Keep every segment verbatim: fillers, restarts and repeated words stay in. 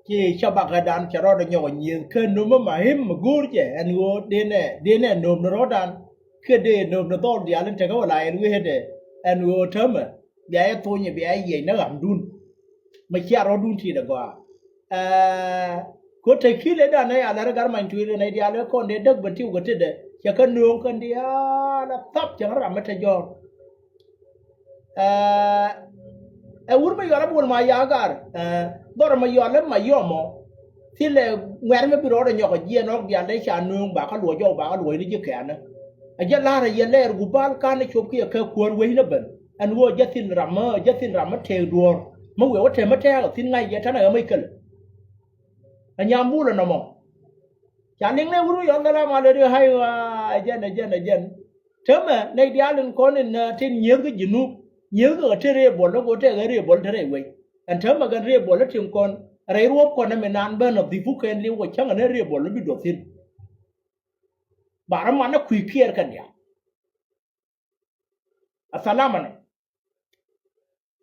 Ci cä bakä dan cɛ rɔɔdɛ nyɔk ɛ nyieth kä nöm ɛ ma him mi go̱o̱r jɛ ɛn ɣöö denɛ denɛ nöm ni rɔɔdan. Kä dee nöm ni dhɔl diaal in tekä wä la ɛn wee dɛ ɛn ɣöö tämɛ bia yɛ thony bia yɛ yiɛc ni ɣamdun. Mi cia rɔɔdun ti dɛ gɔaa. Ɛ ko te kilɛ dan nɛ ya lɛr gar many tuil nɛ diaal kɔn dee däk ben ti wä kä tetdɛ cɛ kä nööŋ kɛn diaal a thap cɛ ram mi te jɔɔr. Ɛ ɛ wur mi yɔl a bol ma yagar ɛ dhɔr mi yɔl a ma yɔmɔ. Thilɛ ŋuɛ̈r mi bi rɔɔdɛ nyɔk a jiɛn ɔk diaal dee ca nööŋ ba kä luɔc ɔk ba kä luɔc ni ji̱ kɛɛnä. A jɛ la̱r a yɛ lɛɛr gubal kan ni cop kiɛ kɛ kuäär wec ni ben ɛn ɣöö jɛ thil ram mi jɛ thil ram mi tëëk duɔ̱ɔ̱r mi wëë wä te mi tɛɛk a thi̱n ŋa̱c jɛ tɛn a ɣä mi kɛl. A nyam bulɛ nɔmɔ. Ca liŋ nɛ wur mi yɔl dhal a ma lɛ di hay wa ɛ jɛn ɛ jɛn ɛ jɛn. Tämɛ nɛy diaal in kɔn in tin nyieth kä Jinub nyieth kä te rëë buɔl lä ko tɛk ɛ rëë buɔl te rɛy wec. Ɛn tämɛ kɛn rëë buɔl lä tin kɔn rɛy ruɔp kɔn ɛmɛ naan ben ɔ dhipukɛn liw kɔ cäŋ ɛn rëë buɔl lä bi duɔth thi̱n. Ba rɔ man ɛ kui̱ kiɛɛr kɛn diaal. Athalamana.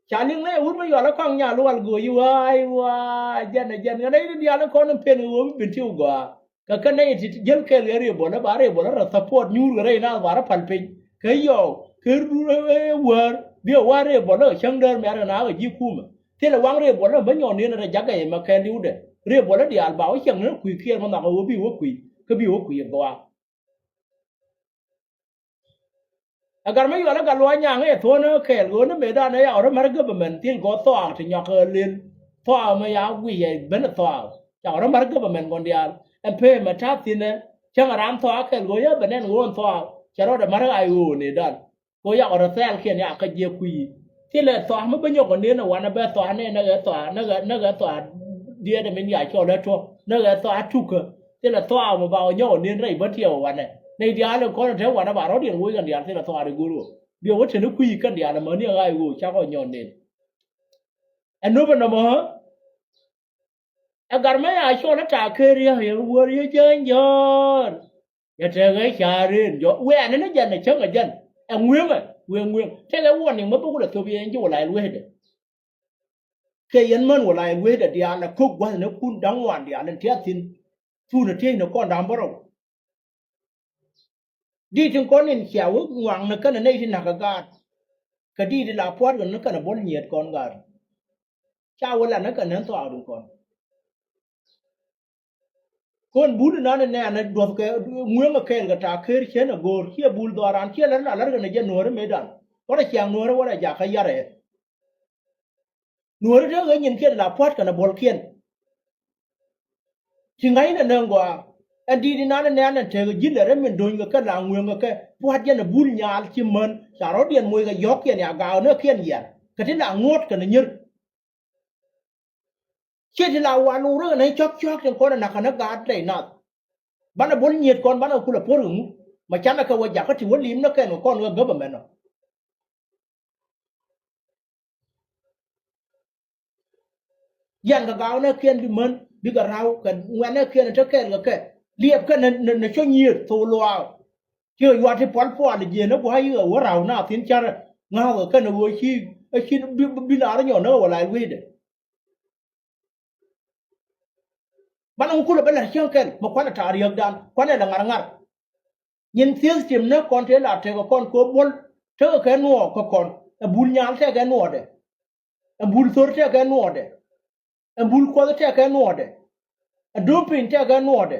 Ca liŋ nɛ wur mi yɔl ɛ kɔŋ nya lual go̱o̱c i̱ wa̱a̱ i̱ wa̱a̱ jɛn ɛ jɛn ɛ nɛy ti diaal ɛ kɔn in pen i̱ ɣöö mi bin ti wä gɔaa. Kɛ kɛ nɛy ti jäl kɛɛl ɣɛ riëbɔl ɛ ba riëbɔl ɛ rɔ support nyuur kɛ rɛy naath ba rɔ pal piny kɛ yɔw kɛ wäär bi ɛ wa̱a̱ riëbɔl ɛ cäŋ däär mɛ̈r kɛ naath kɛ ji̱ kumɛ. Thilɛ waŋ riëbɔl ɛ bä nyɔn niɛn rɛ jakä yɛ mɛ kɛɛl i̱ wudɛ riëbɔl ɛ diaal ba wä cäŋ ni kui̱ kiɛɛr mɛ nhɔk ɛ wä bi wä kui̱ kä bi wä kui̱ ɛ gɔaa. Ɛ gat mi yual ɛ gat luɔc nyaŋ ɛ thuɔ̱n ɛ kɛɛl ɣöö ni mëëdan ɛ ya ɣɔr ɛ mär government thil gɔɔ thɔaak ti nyɔk ɛ lel thɔaak mɛ ya wi̱i̱ ɛ ben ɛ thɔaak ca ɣɔr ɛ mär government kɔn diaal. Ɛn pee mɛ ta̱a̱ thi̱n ɛ cäŋ ɛ ram thɔaak kɛɛl ɣöö ya ben ɛn ɣöö ɛn thɔaak cɛ rɔɔdɛ mär ɛ ɣa̱c ɣöö nëëdan. Kɛ ɣöö ya ɣɔr ɛ thɛɛl kiɛn ya kä jiɛ kui̱. Thilɛ thɔaak mi bä nyɔk ɛ nëën ɛ wanɛ bɛ thɔaak nɛn ɛ ɣɛ thɔaak nɛ ɣɛ thɔaak diɛɛt ɛ min ya cɔl ɛ tuɔ̱k nɛ ɣɛ thɔaak tukä. Thilɛ thɔaak mɛ ba ɣä nyɔk ɛ nëën rɛy bä tiɛɛk ɛ wanɛ nɛy diaal in kɔn in te wanɛ ba rɔ̱diɛn woc kɛn diaal thilɛ thɔaak ri go̱r ɣöö biɛ wä teni kui̱ kɛn diaal ɛmɛ ni ɛ ɣa̱c ɣöö cakɔ nyɔk nëën. Ɛ nöpɛ nɔmɔ ɣä ɛ gat mɛ ya cɔl ɛ ta̱a̱ ker yä yɛ wär yä jääny jɔ̱ɔ̱r. Yɛ tɛkɛ ca̱r in jɔ̱ɔ̱r wëë ɛn ni jɛn ɛ cäŋ ɛ jɛn ɛ ŋueŋɛ wëë ŋueŋ tɛkɛ warning mɛ bä kulɛ thop yɛ in ji̱ wä la ɛl wecdɛ. Kɛ yɛn män wä la ɛl wecdɛ diaal ɛ ko̱k gua̱th ni kun da̱ŋ ŋuan diaal in tiath thi̱n. Thun ɛ tiecni kɔn da̱ŋ bärɔw. Di̱t tin kɔn in cia wä ŋuaŋni kɛnɛ nɛy ti na̱k ɛ gaat. Kɛ di̱t ti la pua̱t kɛn ni kɛnɛ buɔ̱l nyiet kɔn gaat. Ca wä lat ni kɛn nɛn thuaak duŋ kɔn. Kɔn bul inan in nɛɛn ɛ duɔ̱th kɛ ŋueŋ ɛ kɛɛl kɛ ta̱a̱ ker cien ɛ go̱o̱r ciɛ bul dhɔaaran ciɛ lär na lär kɛn ɛ jɛ nuɔ̱ɔ̱ri mëëdan. Wä rɛ ciaŋ nuɔ̱ɔ̱ri wä rɛ jakä yarɛ. Nuɔ̱ɔ̱ri te ɣä nyinkiɛn la pua̱t kɛnɛ buɔ̱lkiɛn. Ci ŋa̱cnɛ nɛ ŋɔaa ɛn di̱i̱t inan ɛ nɛ̈ɛ̈n ɛn tekɛ ji̱n lɛ rɛm min do̱nykɛ kɛ la ŋueŋkɛ kɛ pua̱t jɛn ɛ bul nyaal ci män ca rɔ̱diɛn moc kɛ yɔ̱kiɛn ya gaaknäkiɛn yian kɛ ti la ŋuɔ̱t kɛnɛ nyier. Ciɛ ti la wal wurä kɛnɛ cɔ̱k cɔ̱k tin kɔn ɛ na̱k kɛnɛ gaat lɛy nath. Banɛ bol nyiet kɔn banɛ kulɛ puɔ̱r kɛ ŋu ma canɛ kɛ wä jakä ti wä lim nä kɛn kɛ kɔn kɛ government ɔ. Yan kɛ gawnäkiɛn bi män bikɛ ra̱w kɛ ŋuɛ̈tnäkiɛn te kɛɛl kɛ kɛ liɛpkɛ nɛ nɛ cɔ nyiet thok luaak. Ci kɛ yuat ti pual pual jiɛn ni gua̱a̱c yikɛ wä ra̱w na thi̱n carɛ ŋa̱a̱kɛ kɛn ɣöö ci ci bi bi laar nyɔn ni kɛ wä lac wi̱i̱dɛ. Banɛ ŋu kulɛ bä la̱r cieŋ kɛl mi kuanɛ ta̱a̱ riäkdan kuanɛ lɛ ŋa̱r ŋa̱r. Nyin thieth tim ne kɔn te la tekɛ kɔn kɛ buɔl tekɛ kɛ nuɔɔk kɛ kɔn ɛ bul nyal tekɛ nuɔɔdɛ. Ɛ bul thor tekɛ nuɔɔdɛ. Ɛ bul kuɔth tekɛ nuɔɔdɛ. Ɛ dom piny tekɛ nuɔɔdɛ.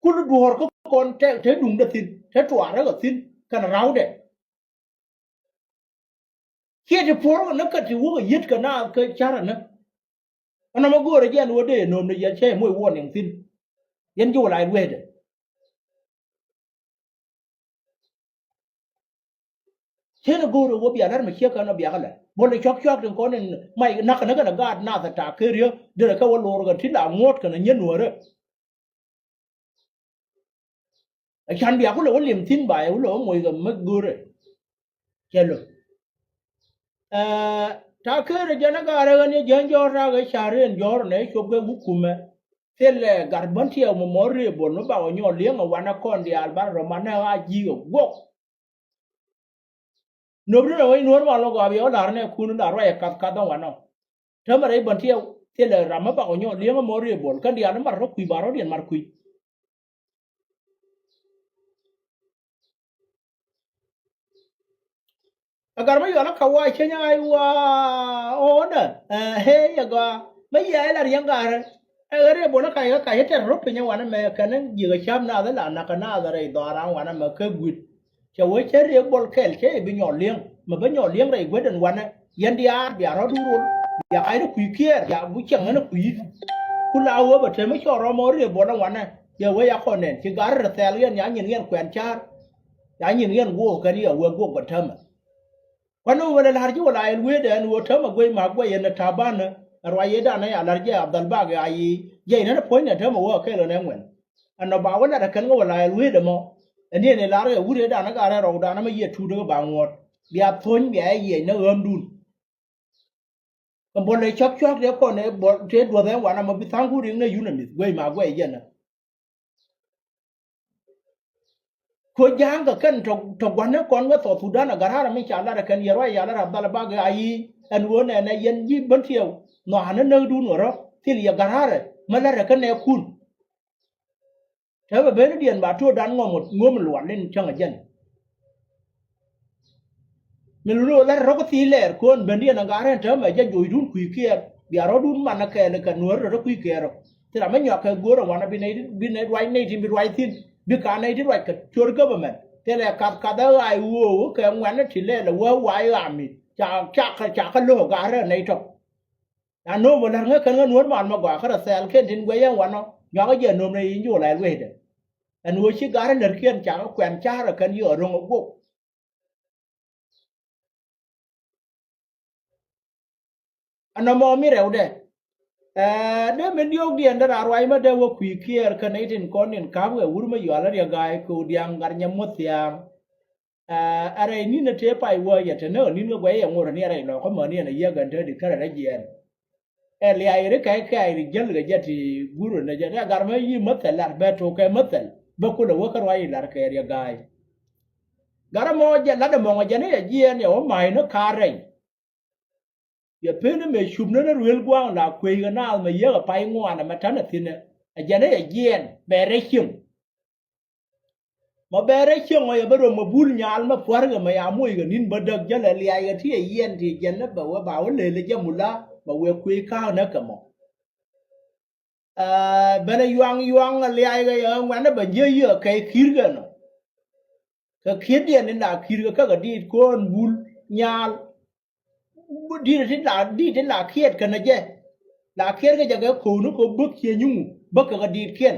Kul duɔ̱ɔ̱r kä kɔn te duŋdɛ thi̱n te tuaarä kɛ thi̱n kɛn rawdɛ. Ciɛ ti puɔ̱r kɛ näk kä ti wä kɛ yiet kɛ naath kä carɛ näk. Ɛn nɔmɔ go̱o̱rɛ jɛn wä dee nööm ni yɛn cä yɛ moc warning thi̱n. Yɛn ji̱ wä la yɛn wecdɛ. Cien a go̱o̱r ɛ wä bia lär mi ciek kɛn ɔ bia kɛ lär bol ɛ cuak cuak tin kɔn in mac nak kɛn kɛn a gaat nath a tak ker yä derɛ kɛ wä lor kɛn ti la ŋuɔt kɛn a nyien nuɔrɛ. Ɛ can bia kulɛ wä lim thin ba ɛ wulɛ wä moc kɛ mi go̱o̱rɛ. Cɛ lo̱. Ɛ tak ker ɛ jɛn a gaat ɛ ɣän yɛ jiäny jɔɔr tak ɛ ca̱r in jɔɔr nɛ cop kɛ wä kumɛ. Thilɛ gat bän tiɛɛk mɔmɔ rëë bol mi bak ɔ nyɔɔl li̱eŋ ɛ wanɛ kɔn diaal ban rɔ manɛ ɣaa ji̱i̱k ɛ guɔk. Nöp ni rɛ wec nuɔ̱ɔ̱r mal mɛ gɔaa bia wä la̱r nɛ kun la̱r ruac ɛ kath kath dɔ̱ŋ wanɔ. Täämɛ rɛy bän tiɛɛk Thilɛ ram mi bak ɔ nyɔk li̱eŋ ɛmɔ riee buɔl kɛn diaal ni mar rɔ kui̱ ba rɔ̱diɛn mar kui̱. Ɛ gar mi yuɔl ɛ ka wa ceny ay wa ɣöö nä ɛ hee yɛ gɔaa mi yɛ ɛ la riɛŋ garɛ. Ɛ ɣän rɛ bol ɛ kac kä kac ɛ tɛr rɔ piny ɛ wanɛ mɛ kɛn ji̱ kɛ cam naath ɛ la nak kɛ naath ɛ rɛy dhɔaaran wanɛ mɛ kä gui̱t. Cɛ wee cä riek bol kɛl cä i̱ bi nyɔl li̱eŋ mɛ bä nyɔl li̱eŋ rɛy guetdɛn wanɛ. Yɛn diaar bia rɔ̱du rol bia kac rɔ kui̱ kiɛɛr bia bu ciɛŋ ɣän ɛ kui̱. Ku la wee bɛ te mi cɔɔr rɔm ɔ riek bol ɛ wanɛ. Yɛ wee ya kɔn nɛn ci gar rɛ thɛɛl yɛn ya nyin yɛn kuɛn ca̱r. Ya nyin yɛn guɔk kɛn yɛ wee guɔk bɛ täämɛ. Kuan ni wee bɛ lɛ la̱r ji̱ wä la yɛn wee dɛn wee täämɛ guey ma guey yɛn ɛ ta̱ba̱n ɛ ruac yɛ dan ɛ ya la̱r ji̱ Abdalbak ya yi. Jɛ inɛn ɛ puɔ̱ny nɛ täämɛ wee kɛl ɛ nɛ ŋuɛn. Ɛnɔ ba wä lat ɛ kɛn kä wä la yɛn wee dɛ mɔ. Ɛn yɛn ɛ la̱r ɛ wur yɛ dan ɛ gar ɛ rɔw dan ɛ mɛ yɛ tuut ɛ ba ŋuɔ̱t. Bia thuɔ̱ny bia yɛ yiɛc nɛ ɣäämdun. Kɛ buɔl ɛ cɔk cuak dee kɔn ɛ buɔl tëë duɔth ɛ wanɛ mɔ bi tha̱a̱ŋ ku riŋ nɛ yun ɛ mi̱th guey ma guey yɛn ɛ. Ko ja̱a̱ŋ kɛ kɛn tɔ gua̱n ni kɔn wä South Sudan a gararɛ mi ca lar ɛ kɛn yɛ ruac ya lar Abdalbak a yi ɛn ɣöö nɛnɛ yɛn ji̱ Bentiɛw nhɔakä ni näkdun ɣä rɔ thil yɛ gararɛ mi lar ɛ kä nɛɛkun. Te bɛ ben ni diɛn ba to̱o̱dan ŋɔm ŋo̱m lual in cäŋ ɛ jɛn. Min luni ɣöö lar rɔ̱k thii lɛɛr ko̱n bendiɛn ɛ ŋa̱r ɛn täämɛ jɛ jo̱cdun kui̱ kiɛɛr bia rɔ̱dun man ɛ kɛɛl kɛ nuäär rɔ̱ kui̱ kiɛɛr rɔ. Thil ram mi nyuak kɛ go̱o̱r ɛ wanɛ bi nɛy bi nɛy ruac nɛy tin bi ruac thi̱n bi ka̱n nɛy ti ruac kɛ cuör government thilɛ kath kath ɛ ɣaac ɣöö kɛ ŋuɛ̈nä ti lɛɛl ɛ wee wac ɣaami ca ca ca kä lo̱k ɛ ga̱a̱r ɛ nɛy tɔ̱. Na no̱o̱m ɛ la̱r ŋäk kɛn ŋä nuäär man mɛ gɔaa kä rɛ thɛɛl ken tin guɛc ɛn wanɔ nyuakä jɛ no̱o̱m nɛy in juɔl ɛ lueecdɛ. Ɛn ɣöö ci ga̱a̱r ɛ lärkiɛn ca kä kuɛn ca̱r ɛ kɛn yio̱o̱ ro̱ŋ ɛ guɔk. Ɛn nɔmɔ mi rɛwdɛ. Ɛ dee min diɔ̱ɔ̱kdiɛn dee raan ruac mä dee wä kui̱ kiɛɛr kä nɛy tin kɔn in ka̱p kɛ wur mä yual ɛ riɛk ga̱a̱c kɛ ɣöö diaŋ gat nyɛ muɔth thia̱a̱ŋ. Ɛ rɛy ni̱n ɛ tëë pay wä yɛ te näk ɛ ni̱n kä guɛc yɛ ŋot ɛ ni ɛ rɛy lɔkä mäni ɛn ɛ yiäk ɛn te di kärɛ rɛ jiɛɛn. Ɛ liac ri kɛc kɛɛc ri jäl kɛ jɛ ti gur ɛn ɛ jɛ dee gat mä yi mäthɛl lar bɛ tok kɛ mäthɛl bä kulɛ wä kä ruac i̱ lar kɛ riɛk ga̱a̱c. Gat ɛmɔ jɛ lat ɛmɔŋ ɛ jɛ ni ɛ jiɛɛn yɛ wä ma̱a̱c ni ka̱a̱r rɛy. Yɛ pen mëë cup ni ni ruël gua̱a̱ŋ la kueckɛ naath mɛ yiëkɛ pay ŋuan ɛmɛ ta̱nɛ thi̱nɛ. Ɛ jɛn ɛ yɛ jiɛɛn bɛ rɛc cieŋ. Mɛ bɛ rɛc cieŋ ɔ yɛ bä röm mɛ bul nyal mɛ pua̱rkɛ mɛ ya mockɛ ni̱n bä däk jälɛ liackɛ ti yɛ yiɛn ti jɛn ni bɛ wee ba wä lëël ɛ jɛ mula bɛ wee kuec ka̱a̱k näk kɛ mɔ. Ɛ bɛn ɛ yuaŋ yuaŋ ɛ liackɛ yɛ ŋuɛ̈nɛ bɛ jiɛ yiëë kɛ ki̱i̱rkɛ nɔ. Kɛ ki̱i̱rdiɛn in la ki̱i̱rkɛ käkɛ diit ko̱o̱n bul nyal. Diit ti la diit ti la kiɛt kɛnɛ jɛ. La kiɛt kɛ jɛ kɛ ko̱o̱ni kɛ bäk ciɛ nyuŋ bäk kɛ kɛ diitkiɛn.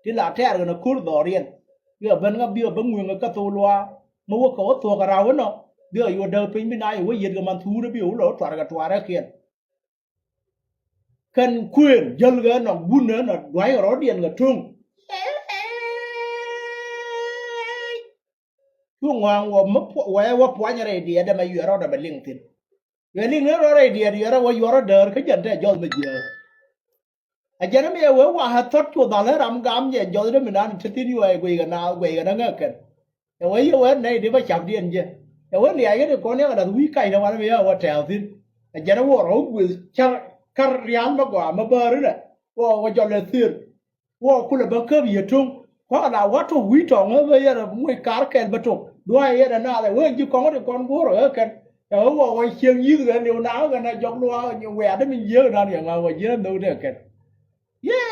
Ti la tɛɛr kɛnɛ ko̱r dhɔriɛn. Bikɛ ben ŋa bikɛ ben ŋueŋ kɛ thok luaak. Mɛ wä kɛ wä thuɔ̱k kɛ raw inɔ. Bikɛ yuɔ däk piny bi na yɛ wä yiet kɛ man thuurä bikɛ wä lɔ wä tuarkɛ tuarɛkiɛn. Kɛn kuëën jäl kɛ nɔ gun ɛ nɔ dua̱c kɛ rɔ̱diɛn kɛ to̱ŋ. Cu ŋɔaŋ wä mi wä ɛ wä puany rɛy diɛt ɛmɛ yuɛr rɔɔdɛ bɛ liŋ thi̱n. Yuɛ liŋ ni rɔ rɛy diɛt yuɛr ɛ wä yuɔr rɔ däär kä jɛn tɛ jɔth mi jiääk. Ɛ jɛn ɛmɛ yɛ wee wa̱a̱ ɛ thɔt cu dhal ɛ ram gam jɛ jɔthdɛ mi nan te thi̱n yuɛ guiy kɛ naath guiy kɛ nä ŋäk kɛn. Ɛ wee yɛ wee nɛy di bä capdiɛn jɛ. Ɛ wee liackɛ di kɔn yakɛ lath wi̱i̱ kac ni wanɛ mi yɛ wä tɛ̈ɛ̈u thi̱n. Ɛ jɛn ɛ wä rɔ wä gueth car kar ria̱a̱n bä gɔaa mi bääri nɛ wä wä jɔl ɛ thir. Wä kulɛ bä käp yɛ to̱ŋ kuakä la wä tok wi̱i̱ tɔ̱ŋ ɣä bä yɛn ɛ muc kar kɛl bä tok dua̱a̱c yɛn ɛ naath ɛ wee ji̱ kɔŋ ti kɔn guɔ̱r ɛ ɣä kɛn. Ɛ wä wä ciëŋ yi̱th kɛn liw na ɣä kɛn ɛ jɔk luaak ɛ nyin wiaat mi nyiëëk nan yɛ ŋa̱k wä ji̱n ɛ nhök ni ɛ kɛn. Yee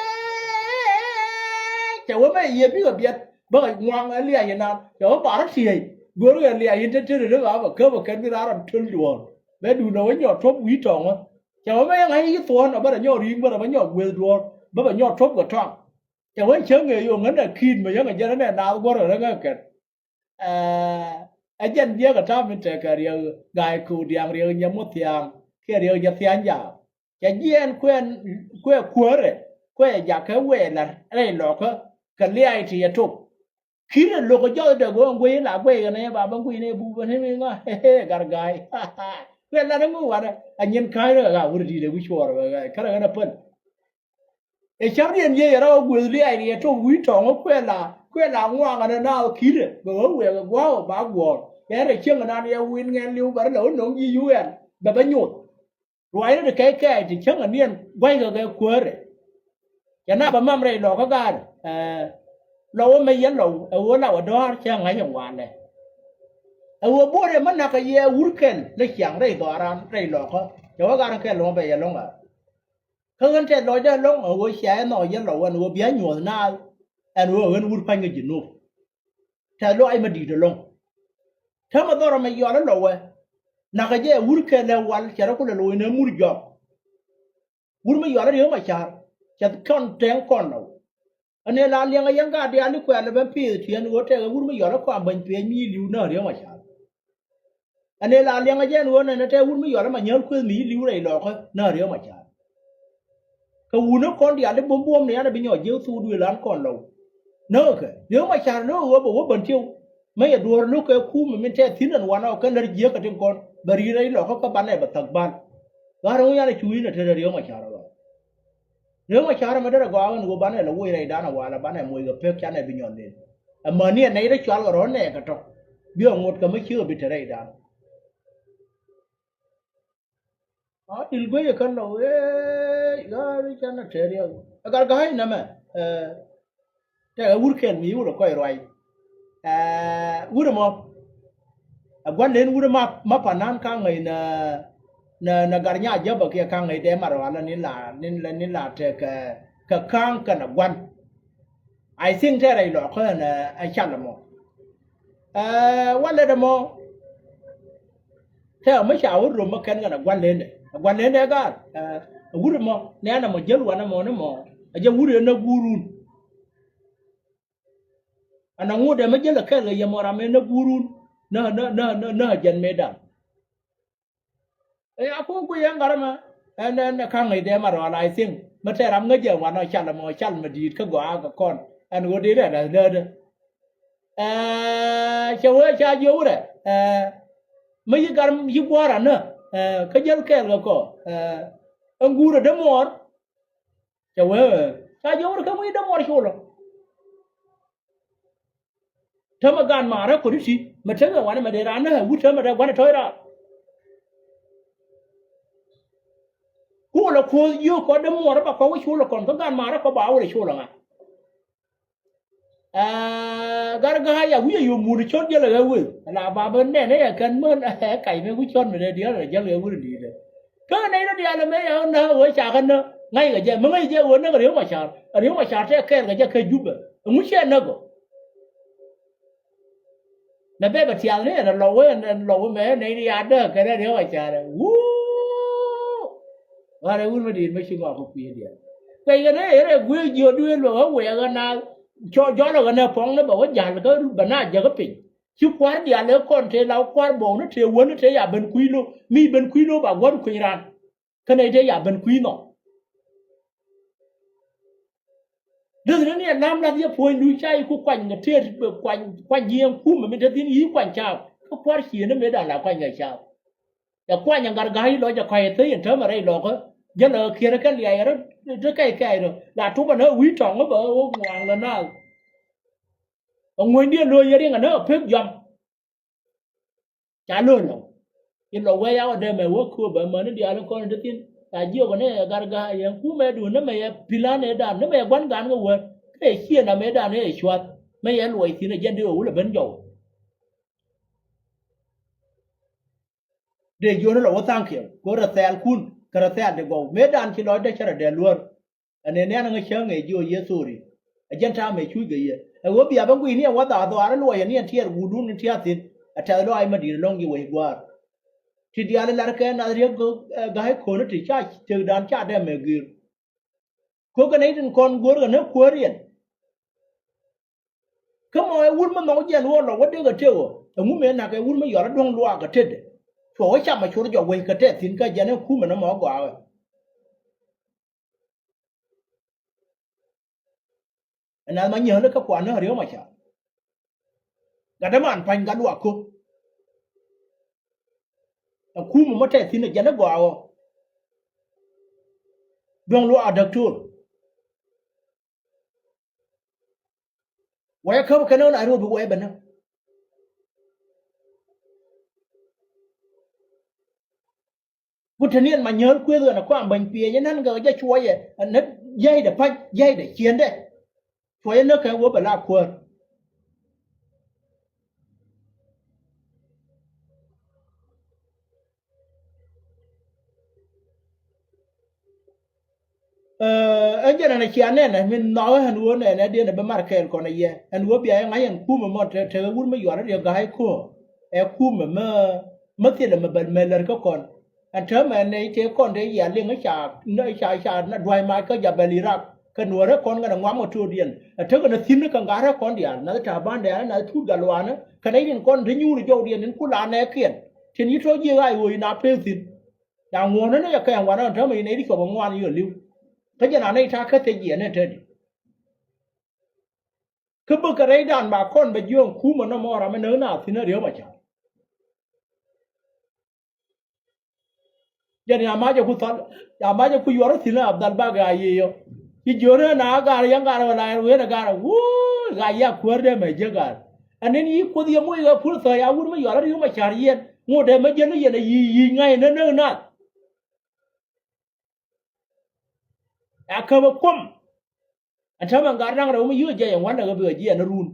cɛ wä mɛ yɛ bikɛ biɛt bä kɛ ŋuaŋ ɛ liac inan cɛ wä bar tiey go̱r kɛ liac in te te ri ri ɣa̱a̱p ɛ käp ɛ kɛn bi raar ɛ töl duɔ̱ɔ̱r. Bɛ duundɛ wä nyɔk tuɔ̱p wi̱i̱ tɔ̱ɔ̱ŋä cɛ wä mɛ yɛ ŋa̱c i̱ thuɔ̱ɔ̱n ɛ bä rɛ nyɔk ri̱i̱ŋ bä rɛ bä nyɔk gueth duɔ̱ɔ̱r bä bɛ nyɔk tuɔ̱p kɛ tɔaŋ. Cɛ wä cäŋ ëë yo̱o̱ŋ ŋän ɛ ki̱i̱t mɛ yäŋ ɛ jɛn ɛ nɛ naath guɔ̱r ɛ rɛ ŋäk kɛn. Ɛ jɛn jiɛk ɛ ta̱a̱ min tekɛ riɛk ga̱a̱c köök diaŋ riɛk nyɛ muth thia̱a̱ŋ kiɛ riɛk jɛ thia̱a̱ŋ jaak. Cɛ jiɛɛn kuɛ kuäärɛ kuɛ jakä wëë la̱r rɛy lɔkä kɛ lia̱a̱c ti yɛ tok. Ki̱n ɛ lo̱k ɛ jɔth dee go̱o̱ŋ guey in la guey kɛn ɛ ba bä guey in ɛ buk bä ni mi ŋa. Ɛ gar ga̱a̱c kuɛ la̱r ɛ ŋuc wanɛ ɛ nyin ka̱a̱c rɛ ɣa̱a̱ wur di̱i̱t ɛ wi̱c cuɔɔr ɛ ɣa̱a̱c kärɛ ɣän ɛ päl. Ɛ cäŋ riɛn yiëë yɛ rɔ gueth liac riɛt tok wi̱i̱ tɔ̱ŋ kuɛ la kuɛ la ŋuaŋ ɛn ɛ naath ki̱rɛ bɛ ɣä wɛɛk ɛ gua̱a̱k ɛ ba guɔ̱ɔ̱r. Yɛn rɛ cieŋ ɛnan yɛ wi̱n ŋɛn li̱w bɛ rɛ lɛ wä no̱ŋ ji̱ yuɛn bɛ bä nyoth. Ruac rɔ ti kɛc kɛɛc ti cäŋ aniɛn gua̱ckɛ kɛ kuäärɛ. Cɛ na bɛ mam rɛy Lɔkä gaat, ɛ, Lɔw ɛmɛ yɛn Lɔw ɛ ɣöö la wä dɔ̱a̱r cɛ ŋa̱c ɛn walɛ. Ɛ ɣöö bo̱o̱rɛ mä nakä yɛ wur kɛl lɛ ciaŋ rɛy dhɔaaran rɛy Lɔkä. Cɛ wä gaat kɛl lɔ̱ŋ bɛ yɛ lɔ̱ŋ a. Kä ɣän tɛth lɔcdä lɔ̱ŋ ɛ ɣöö cia ɛ nhɔk yɛn Lɔw ɛn ɣöö bia nyuɔ̱th naath ɛn ɣöö ɣän wur pa̱ny kɛ Jinub. Tɛth lɔc mɛ di̱i̱t ɛlɔ̱ŋ. Täämɛ dhɔrɔ mɛ yɔal ɛ Lɔwɛ. Nakä jɛ wur kɛl ɛ wal cɛ rɔ kulɛ loc nɛ mur jɔk. Wur mi yɔal ɛ Riek Macar cɛ kɔn tɛŋ kɔn Lɔw. Ɛn ɛ la liɛŋ ɛ yɛn gaat diaal i̱ kuɛl ɛ ben pi̱i̱th tiɛn ɣöö tɛkɛ wur mi yɔal ɛ kɔam bäny pee mi li̱w nä Riek Macar. Ɛn ɛ la liɛŋ ɛ jɛn ɣöö nɛn ɛ tɛkɛ wur mi yɔal ɛ ma nyääl kueth mi li̱w rɛy Lɔkä nä Riek Macar. Kɛ wun ɛ kɔn diaal i̱ buɔ̱m buɔ̱m ni an ɛ bi nyɔk ji̱ thuut wi̱i̱ lan kɔn Lɔw. Näkɛ Riek Macar lo̱k ɣöö bɛ wä bän tiɛw. Mä yɛ duɔ̱ɔ̱r lo̱k kɛ kumɛ min tɛth thi̱n ɛn wanɔ kɛ lär jiäkä tin kɔn bɛ ri̱i̱r rɛy Lɔkä kä banɛ bɛ thäk bal. Ɣa̱r ɛŋu yan ɛ cu wi̱i̱n ɛ te rɛ Riek Macar ɛ ɣɔɔ. Riek Macar ɛmɛ derɛ gɔaa ɣän ɣöö banɛ lɛ woc rɛydan ɛ walɛ banɛ moc kɛ pek canɛ bi nyɔl len. Ɛmäni ɛ nɛy rɛ cual kɛ rɔ̱ nɛɛkɛ tɔ̱. Bi ɛ ŋot kɛ mä ciek ɛ bi te rɛydan. A dil guecɛ kän lɔ wee ɣa̱r canɛ te riɛk. Ɛ gat ga̱a̱c nɛmɛ ɛ. Tɛkɛ wur kɛl mi wur ɛ kɔc ruac. Ɛ wur ɛmɔ. Ɛ gua̱n len wur ɛmɔ ma panan ka ŋäc nɛ nɛ nɛ gar nya jäpä kiɛ ka ŋäc dee mat rual ni la ni la ni la tɛk kɛ kɛ ka̱a̱ŋ kɛnɛ gua̱n. I think tɛrɛ ilɔ kɔn ɛ cal ɛmɔ. Ɛ walɛ dɛ mɔ. Tɛ mi ca wä rom mi kɛn kɛn a gua̱n lendɛ a gua̱n lendɛ gaar. Ɛ wur mɔ nɛn a mɔ jäl wanɛ mɔ ni mɔ a jɛ wur yɛn a guurun. Ana ŋut dɛ mi jäl a kɛl kɛ yɛ mɔ ram yɛn a guurun. Nä nä nä nä nä a jɛn mëë dan. Ɛ a ku ku yɛn gat mɛ ɛn ɛn ka̱ŋ i̱ dee ma rɔɔl I think mi tɛ ram ŋäc jɛ wanɔ cal mɔ cal mi di̱i̱t kä gɔaa kɛ kɔn ɛn ɣöö dee rɛn a läätdä. Ɛ cɛ wee ca jiök rɛ ɛ mi yi gar yi gua̱a̱r anä ɛ kä jäl kɛɛl kɛ kɔ ɛ ɛn guur ɛ dämuɔɔr. Cɛ wee ca jiök rɛ kä mi yi dämuɔɔr colɔ. Tämɛ gan maarä kɔn i̱ ti mɛ tekɛ wanɛ mɛ dee raan ni ɛ wut tämɛ dee gua̱n ɛ tɔ̱c raar. Kulɛ kuoth yio̱o̱k kɔ dämuɔɔr ɛ ba kɔ wä colɔ kɔn kä gan maarä kɔ ba wä rɛ colɔ ŋa̱. Ɛ gar ga̱a̱c a wi̱cɛ yom wun cɔt jälɛ ɣä wëë ala ba ben nɛn ɛ yɛ kɛn män ɛ kac mi wi̱c cɔt mi dee diaal rɛ jäl ɣä wun di̱i̱t ɛ. Kä nɛy rɔ diaal ɛ mëë yɛ ɣän nä ɣöö ca kä nä ŋa̱ckɛ jɛ mi ŋäc jɛ ɣöö näk Riek Macar ɛ Riek Macar tɛ kɛɛl kɛ jɛ kɛ Jubɛ ɛŋu ciɛ näk ɔ. Nɛ bɛ bɛ tiath ni ɛn lɔw ɛn lɔw mɛ nɛy ni ya däk kɛn ɛ Riek Macar ɛ wuu. Ɣän ɛ wun mi di̱i̱t mi ci ŋɔak kä kui̱ diaal. Kuɛc kɛn ɛ rɛ gui̱i̱ jiöt duëël bɛ wä wɛɛk ɣän a jɔl ɣän ɛ pɔŋ ni bɛ wä ja̱l kä bɛ na jäk kä piny. Ci kua̱r diaal ëë kɔn tëë la kua̱r bɔw ni tëë wän ni tëë ya ben kui̱ lo̱o̱ mi ben kui̱ lo̱o̱ ba gua̱r kui̱ny raan. Kä nɛy tëë ya ben kui̱ nhɔk. Däth ni ni ɛ la̱m lath yɛ puɔ̱nydu ca i̱ ku kuany kɛ tëë kuany kuany jiɛɛŋ kumɛ mi te thi̱n yi̱ kuany caap kä kua̱r ciëëni mëëdan la kuany kɛ caap. Cɛ kuany ɛ gat ga̱a̱c i̱ lɔc ɛ kɔc ɛ thec ɛn täämɛ rɛy lɔkä. Jälɛ ɛ kiɛrɛ kɛ liac ɛ rɔ te kɛc kɛɛc rɔ la tupɛ nä wi̱i̱ tɔŋ ɛ bɛ ɣöö ŋuaŋ lɛ naath. Ɛ ŋuänydiɛn lo̱c yɛ riŋ ɛ nä ɛ pek jɔam. Ca lo̱c lɔw i̱ lɔw wee yaw ɛ dee mɛ wä kööbä mäni diaal in kɔn in te thi̱n. Ca jiök ɛ ni ɛ gat ga̱a̱c yɛn kumɛ duun ni mɛ yɛ pi̱la̱n ëëdan ni mɛ yɛ gua̱n gan kɛ wär. Kɛ ciɛ nam ëëdan ëë cua̱th mɛ yɛ luɔc thi̱n ɛ jɛn dee ɣöö wulɛ ben jɔw. Dee jiöni lɔ wä tha̱a̱ŋ kiɛw kɛ rɛ thɛɛlkun kɛ rɛ thɛɛl dee gɔw mëëdan ci lɔcdä cä rɛ dee luäär. Ɛn ëë nɛn ŋä cäŋ ëë jiö yɛ thori. Ɛ jɛn ta̱a̱ mëë cuc kɛ yɛ ɛ ɣöö bia bä gui̱c ni ɛ wä dhaar dhɔaar ɛ luɔc ɛ ni ɛn tiɛɛr guudun ni tia̱a̱ thi̱n. Ɛ tɛth lɔaac ma di̱i̱t ɛlɔ̱ŋ ji̱ wec gua̱a̱r. Ti diaal ɛ lar kɛ nath riek ga̱a̱c ko̱n ti ca tëkdan ca dɛm ɛ gër. Kökɛ nɛy tin kɔn guäär kɛ näk kuäär yɛn. Kä mɔ ɛ wur mi nhɔk jɛn ɣöö lɔ wä dee kɛ tëk ɣöö ɛŋu mëë nak ɛ wur mi yɔl ɛ duɔ̱ŋ luaak kɛ tetdɛ. Cuɔ wä cam ɛ cor jɔk wec kɛ tɛth thi̱n kä jɛn ɛ kumɛ ni mɔ gɔaa ɣä. Ɛn nath ma nyiääl kä kuan ni Riek Macar. Gat däman pa̱ny gat luak köp. Ɛ kumɛ mɔ tɛth thi̱n ɛ jɛn ɛ gɔaa ɣä. Duɔ̱ŋ luaak däk to̱r. Wɛyɛ käp kɛn ɣän Nairobi wɛyɛ bɛ näk. Ku te ni ɛn ma nyääl kuëth ɣän ɛ kɔam bäny piɛɛny ɛ nän gɛ jɛ cuɔyɛ ɛ nä jiɛcdɛ pa̱c jiɛcdɛ ciëndɛ. Cuɔyɛ nä kɛ wä bɛ la kuäär. Ɛ, ɛn jɛn ɛn a cia nɛnɛ min nhɔk ɛn ɣöö nɛnɛ diɛn ɛ bi mar kɛɛl kɔn ɛ yɛ ɛn ɣöö bia yɛ ŋa̱c ɛn kumɛ mɔ te tekɛ wur mi yuɔr ɛ riɛ ga̱a̱c ko̱o̱r. Ɛ kumɛ mi mi thilɛ mi bɛ mɛ lär kä kɔn. Ɛn täämɛ nɛy tëë kɔn dee yia liŋ ca ca ca na dua̱c mac kä Jabal Irak kɛ nuɔ̱ɔ̱rä kɔn ŋän ɛ ŋuam ɛ to̱o̱diɛn ɛ tekɛ ni thi̱n kä ŋa̱rä kɔn diaal nath ta̱a̱ ba̱ndɛ nath tuut gal waanä kɛ nɛy tin kɔn te nyuur jɔwdiɛn tin ku la nɛɛkiɛn tin yi tɔ̱ jiëk a i̱ ɣöö yi na pek thi̱n. Ca ŋuɔ̱ɔ̱nä ni jɛ kɛɛŋ wanä ɛn täämɛ yi nɛy ti cuɔp ɛ ŋuan yi ɛ li̱w. Kä jɛn a nɛy ta̱a̱ kä thec jiɛn ɛn te di. Kä bäkɛ rɛydan ba kɔn bɛ jiɔ̱ɔ̱ŋ kumɛ nɔmɔ ram mi näk naath thi̱n ɛ riäm a ca̱r. Jɛn ya macɛ ku thal ya macɛ ku yuɔr thi̱n a dhal bak ya yiëë yɔ. Ci jiöörä na gar yɛn gar wala yɛn wen a gar wuuy ga ya kuäär dee mɛ jiäk gar. Ɛn nin yi kuoth yɛ moc ɣä pur thɔ̱ ya wur mi yuɔr a riäm a ca̱r yɛn ŋot dee mɛ jiɛn ni yɛn a yic yic ŋa̱c ni näk naath. Ya käp a kuɔm. Ɛn täämɛ gat naŋ rɛw mi yiëë jɛ yɛn wanɛ ɣä bi ɣä jiɛn a run.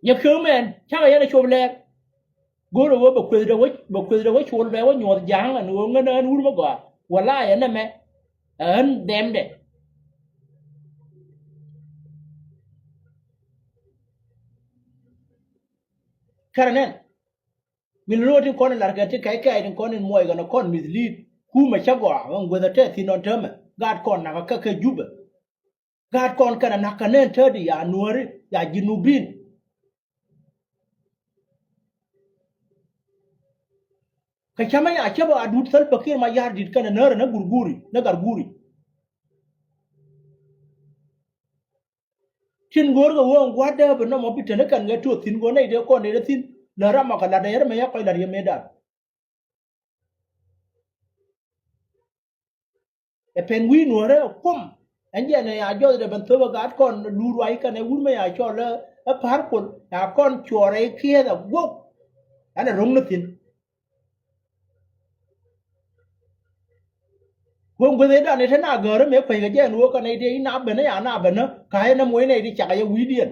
Nyɛ kek mɛn cakɛ yɛn a cop lɛɛr. Go̱o̱rɛ ɣöö bɛ kuethdɛ wä bɛ kuethdɛ wä col bɛ wä nyuɔ̱th ja̱a̱ŋ ɛn ɣöö ŋän ɣän wur mi gɔaa wala yɛn nɛmɛ. Ɣän dhɛmdɛ. Kärɛ nɛn. Min lo̱o̱ tin kɔn in la̱rkɛ ti kɛc kɛɛc tin kɔn in muɔc kɛn kɔn mislead. Kumɛ cä gɔaa ɛn guäth a tɛth thi̱n ɔn täämɛ. Gaat kɔn nakä kä kɛ Jubɛ. Gaat kɔn kɛn a nakä nɛn täädi ya nuääri ya Jinubin. Kɛ cämɛ ya cäpɛ a duut Salva Kiir Mayardit kɛn a näärä nä Gurguri nä Garguri. Tin go̱o̱r kɛ ɣöö ɛn gua̱a̱r dääp ɛn nɔmɔ bi teni kɛn kɛ tuɔth thi̱n go̱o̱r nɛy tëë kɔn nɛy tɛ thi̱n lät ram ɔ kɛ la̱t ɛ yɛr mɛ ya kɔc la̱t yɛ mëëdan. Ɛ pɛn wi̱i̱ nuɔ̱ɔ̱rɛ ɛ kuɔm ɛn jɛn ɛ ya jɔth dee ben thöp ɛ gaat kɔn luur ruac kɛn ɛ wur mɛ ya cɔl ɛ pa̱a̱r kuɔl ya kɔn cuɔɔrɛ i̱ kiɛth ɛ guɔ̱k. Ɛn ɛ ro̱ŋ ni thi̱n. Wä gueth ëëdan ëë te na gäärä mëë kuec kɛ jɛ ɛn ɣöö kɛ nɛy ti i̱ na ben ɛ ya na ben ɛ ka̱a̱c ɛ na muɔc nɛy ti cak ɛ yɛ wi̱i̱diɛn.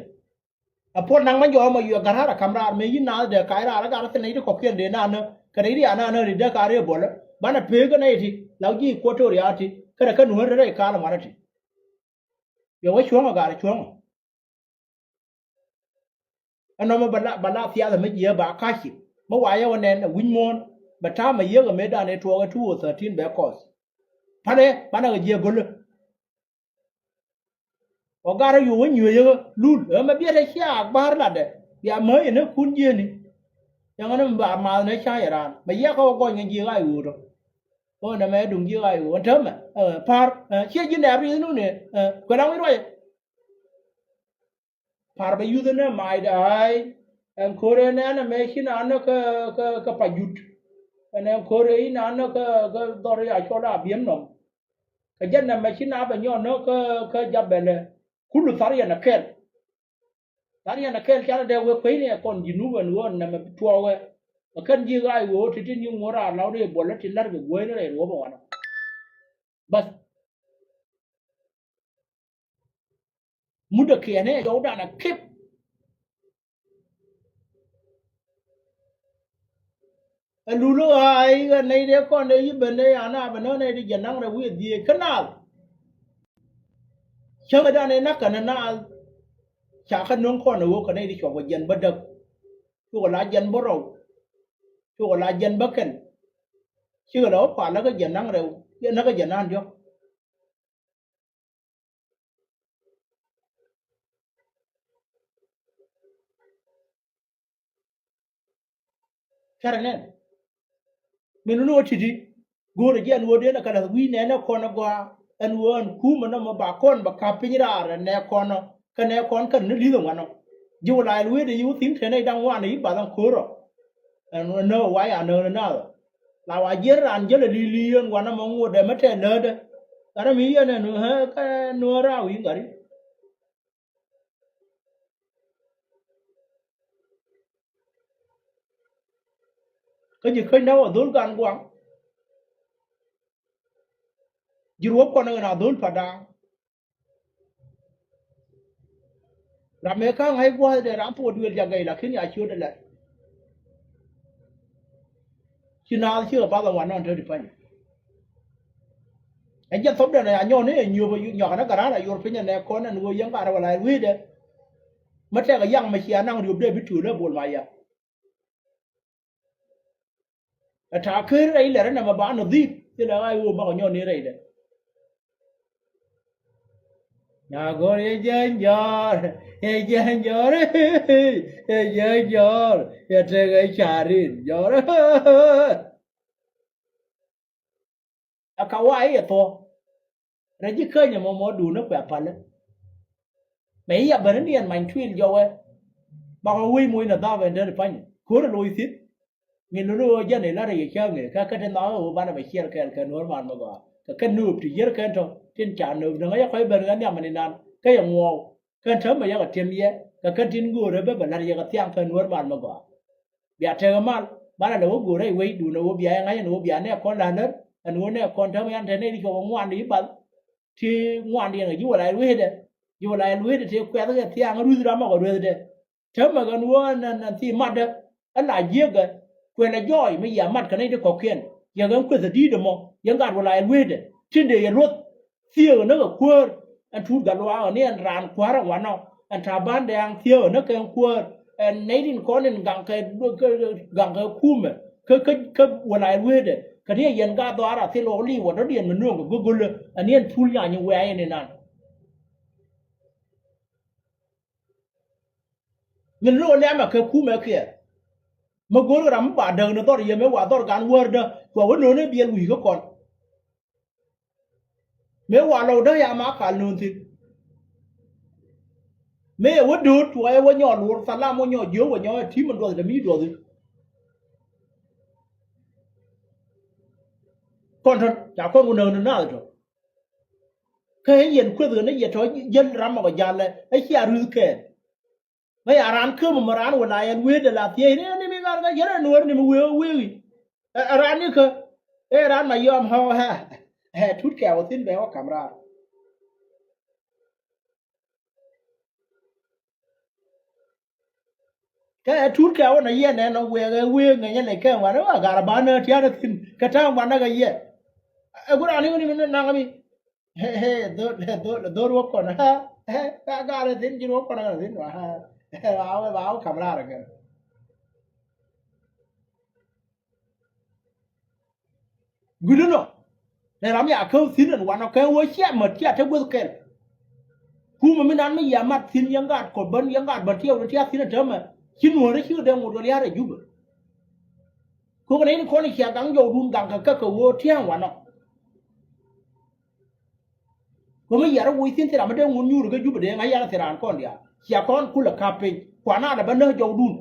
Ɛ puɔl naŋ mɛ jɔɔm ɛ yuɛ gär raar ɛ ka̱m raar mëë yi̱n naath dee ka̱a̱c raar ɛ gat ɛ thil nɛy ti kɔ̱kiɛn dee naan ɛ kɛ nɛy ti ya naan ɛ ri dee ka̱a̱c rëë buɔlä banɛ peek ɛ nɛy ti la ji̱ Equatoria ti kɛnɛ kä nuäär rɛy ka̱a̱l ɛ ŋuan ɛ ti. Yɛ wä cuɔ̱ŋ ɛ gaar ɛ cuɔ̱ŋ ɛ. Ɛnɔmɔ bɛ la bɛ la thiath ɛmɛ jiɛ ba ka̱ci mɛ wa yɛ wä nɛn ɛ wi̱c muɔ̱ɔ̱n bɛ ta̱a̱ mɛ yiëk ɛmɛ dan ɛ tuɔɔk ɛ two o thirteen bɛ kɔth. Pa̱nɛ banɛ kɛ jiɛ go̱lä. Ɔ garɛ yo̱o̱ wä nyueec ɛ lul ɛmɛ biɛt ɛ cia akbar latdɛ bia mäc ɛn ɛ kun jiɛni. Cäŋ ɛn ɛmɛ ba math ɛn ɛ ca yɛ raan mɛ yiakä wä gɔny kɛ jiɛ ɣac ɣöötɔ. Ɣöö nɛmɛ duŋ jiɛ ɣac ɣöö ɛn täämɛ pa̱r ciɛ ji̱ nɛɛp ri̱th nuni. Kuɛ la wi̱c ruacɛ. Pa̱r bɛ yuth ɛn ɛ mac da̱a̱c ɛn ko̱r ɛn ɛn ɛmɛ ci naan kä kä kä Pajut. Ɛn ɛn ko̱r ɛ ci naan kä kä dhɔr ya cɔl a biɛn nɔm. Kɛ jɛn ɛmɛ ci naan bɛ nyɔn kä kä Jabɛlɛ kulu thar yɛn ɛ kɛl. Thar yɛn ɛ kɛl canɛ dee wek kueynɛ ɛ kɔn ji̱ nup ɛn ɣöö ɛn ɛmɛ tuɔɔkɛ. Ɛ kɛn ji̱ ɣaac ɣöö ti tin yi ŋuɔ̱t raar law dee buɔlä ti la̱r kɛ guäyni rɛy ruɔ̱p ɛ wanɔ. Bas. Mudɛ kiɛnɛ jɔwdan a kip. Ɛ lul ɣaac ɣän nɛy dee kɔn dee yi ben dee yan a ben ɣän nɛy dee jɛ naŋ rɛ wi̱i̱ dhieec kä naath. Cäŋ ɛ dan ɛ nak kɛn ɛ naath. Ca kä nöŋ kɔn ɛ ɣöö kɛ nɛy dee cuɔp kɛ jiɛn bä däk. Cukɛ la jiɛn bä rɔw. Cukɛ la jiɛn bä kɛn. Cikɛ la wä pal lä kä jɛ naŋ rɛw yɛ näk kä jɛ naan diɔ̱k. Carɛ nɛn min wun wä ti̱ti̱. Go̱o̱rɛ jiɛn wä diɛn ɛ kɛ la̱th wi̱i̱ nɛn ɛ kɔn ɛ gɔaa ɛn wä ɛn kuumɛ nɔmɔ ba kɔn bɛ ka̱p piny raar ɛ nɛ kɔn ɔ kɛ nɛ kɔn kɛn ni li̱th ɛ ŋuan ɔ. Ji̱ wä la ɛl wee dee yi wä thi̱n tɛn ɛ i̱ da̱ŋ ŋuan ɛ i̱ bath ɛn ko̱r ɔ. Ɛn wä nä wä wa̱i̱ a nä wä nä naath ɔ. La wa jiɛn raan jäl ɛ li̱i̱li̱i̱ ɛn wanɛ mɔ ŋot ɛmɛ tɛl läätdä. Gat ɛmɛ yɛn ɛn ɣä kɛ nuɔ̱ɔ̱r raw i̱ gat i̱. Kä ji̱ käny nɛ wä dhol gan guaŋ. Ji̱ ruɔ̱p kɔn ɣän a dhol pa da̱a̱ŋ. Ram mëë ka̱ŋ ɣa̱c gua̱a̱th dee ram thuɔɔk duëël jak gɛy, lakin ya ciöt ɛ lɛt. Ci naath cikɛ bath ɛ wanɔ te di pa̱ny. Ɛ jɛ thopdɛ nɛ ya nyɔk ni ɛ nyuɔ̱p ɛ nyɔk ɛ ni gɛ raan ɛ yor piny ɛ nɛ kɔn ɛn ɣöö yɛn gat ɛ wä la ɛ wecdɛ. Mi tɛk ɛ yaŋ mi cia naŋ riöpdɛ bi tuul ɛ bol ma ya. Ɛ ta̱a̱ ker rɛy lɛr ɛn ɛmɛ ba nɔ dhip thilɛ ɣa̱c ɣöö makɛ nyɔk ni rɛydɛ. Nyaagɔr yɛ jɛ nyɔr, yɛ jɛ nyɔr, yɛ jɛ nyɔr, yɛ tekɛ carin nyɔr. Ɛ ka wa i̱ yɛ thuɔ. Rɛ ji̱ känyɛ mɔ mɔ duun ni kuɛ palä. Mɛ i̱ ya bäni ni ɛn many tuil jɔwɛ. Bakɔ wec moc ni dhap ɛn deri pa̱ny ko̱r ɛ loc thi̱n. Min luni ɣöö jɛn ilat rɛy cäŋ ëë kä kä tin nhɔakä ɣöö banɛ bɛ ciɛɛr kɛɛl kɛ nuäär man mi gɔaa kɛ kɛ nööp ti yier kɛn tɔ̱ tin ca nööp däŋ ɛ yɛ kɔc ben ɣän nhiam ni nan kä yɛ ŋuɔɔk. Kɛn täämɛ yakɛ tiɛm yɛ kɛ kɛn tin göörä bä bɛ la̱t yakɛ thiaŋ kɛ nuäär mal mi gɔaa. Bia tekɛ mal banɛ lɛ wä göörä i̱ wecdun ɛ wä bia yɛ ŋa̱c ɛn wä bia nɛ kɔn la̱t lär ɛn wä nɛ kɔn täämɛ yan te nɛ ri cɔk ɛ ŋuan di i̱ bath. Ti ŋuan di ɛn kɛ ji̱ wä la i̱ rueetdɛ ji̱ wä la i̱ rueetdɛ ti kuɛth kɛ thiaŋ ruth ram mɛ kɛ rueetdɛ. Täämɛ kɛn wä nɛn nɛn thi matdä. Ɛ la jiäkɛ kuɛlɛ jɔɔy mi yia mat kɛ nɛy ti kɔ̱kiɛn. Yɛ kɛn kueth ɛ di̱i̱t ɛmɔ yɛn gat wä la yɛ lueetdɛ tin dee yɛ luɔth. Thiëëk ɛ näk ɛ kuäär. Ɛn tuut gat luaak ɛ ni ɛn raan kua̱r ɛ wanɔ. Ɛn ta̱a̱ ba̱a̱n dɛɛŋ thiëëk ɛ näk kɛn kuäär. Ɛn nɛy tin kɔn in gaŋ kɛ gaŋ kɛ kumɛ kä kä kä wä la yɛ lueetdɛ kɛ ni ɛ yɛn gat dhɔaar a thil ɣɔk li̱i̱ wä dɔ̱diɛn mi nööŋ kɛ go̱go̱lä. Ɛn ni ɛn pul nyanyi wɛ̈ɛ̈ in inan. Ŋi̱n ni ɣöö lɛmɛ kɛ kumɛ kiɛ. Mi go̱o̱r ram mi ba däk ni dhɔr yɛ mëë wa dhɔr gan wärdä. Cua wä nööni biɛl wi̱i̱ kä kɔn. Mëë wa lɔw däk ya ma kal nöön thi̱n. Mëë yɛ wä dööt cua yɛ wä nyɔɔl luɔr thalam wä nyɔɔl jiöök wä nyɔɔl ɛ ti̱i̱m in duɔth dämi duɔthi. Kɔn tɔ̱n ca kɔn wä nööni naath tɔ̱. Kä yɛn kueth ɣän ni yɛ tɔ̱ jäl ram mɔk jalɛ ɛ cia ruth kɛɛl. Ŋäc a raan käm mɔ raan wä la yɛn wee dee la thiec ni ni mi gat kä yɛn ɛ nuɔr ni mi wee wee ɛ raan ni kä. Ɛ raan ma yɔm hɔ ɛ ɛ tut kɛ wä thin bɛ wä kam raar. Kɛ ɛ tut kɛ wä na yɛn ɛn ɔ wee ɛ wee ŋäc ɛ lɛ kɛ wan ɛ wä gar ba nä tian ɛ thin kɛ ta̱a̱ wan ɛ kɛ yɛ. Ɛ gu raan ni wä ni mi naŋ mi. He he dhor dhor dhor wä kɔn ha. He ka gaa rɛ thin jin wä kɔn ha thin wa ha. He wa wä ba wä kam raar kɛn. Gudä nɔ. Rɛ ram ya kä thin ɛn wanɔ kɛ wä cia mät cia te guäth kɛl. Kumɛ mi nan mi ya mat thin yɛn gaat kɔ bän yɛn gaat bän tia wä tia thin ɛn tämɛ. Ci nuɔ̱ɔ̱rä ci kɛ dee ŋot wä lia̱a̱r ɛ Jubɛ. Kok nɛy ni kɔn i̱ cia gaŋ jɔwdun gaŋ kɛ käk kɛ ɣöö tia̱a̱ŋ wanɔ. Kɛ mi yɛr ɛ woc thi̱n thil ram mi dee ŋun nyuur kɛ Jubɛ dee ŋa̱c yɛn ɛ thil raan kɔn diaal cia kɔn kulɛ ka̱p piny kuan a lɛ bä näk jɔwdun.